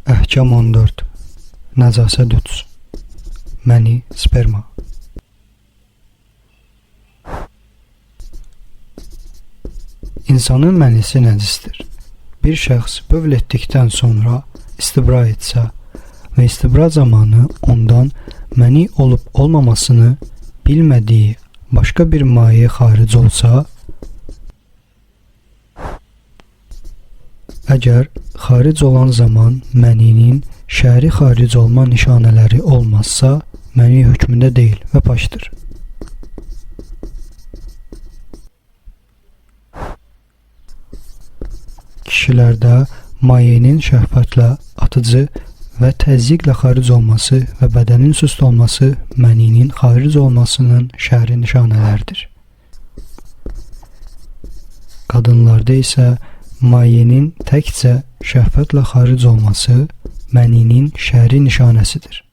Əhkam 14. Nəcasət 3. Məni, sperma. İnsanın mənisi nəcisdir. Bir şəxs bövl etdikdən sonra istibra etsə və istibra zamanı ondan məni olub olmamasını bilmədiyi başqa bir maye xaric olsa, əgər xaric olan zaman məninin şəri xaric olma nişanələri olmazsa, məni hökmündə deyil və pakdır. Kişilərdə mayenin şəhvətlə, atıcı və təzyiqlə xaric olması və bədənin süst olması məninin xaric olmasının şəri nişanələrdir. Qadınlarda isə mayenin təkcə şəhvətlə xaric olması məninin şəri nişanəsidir.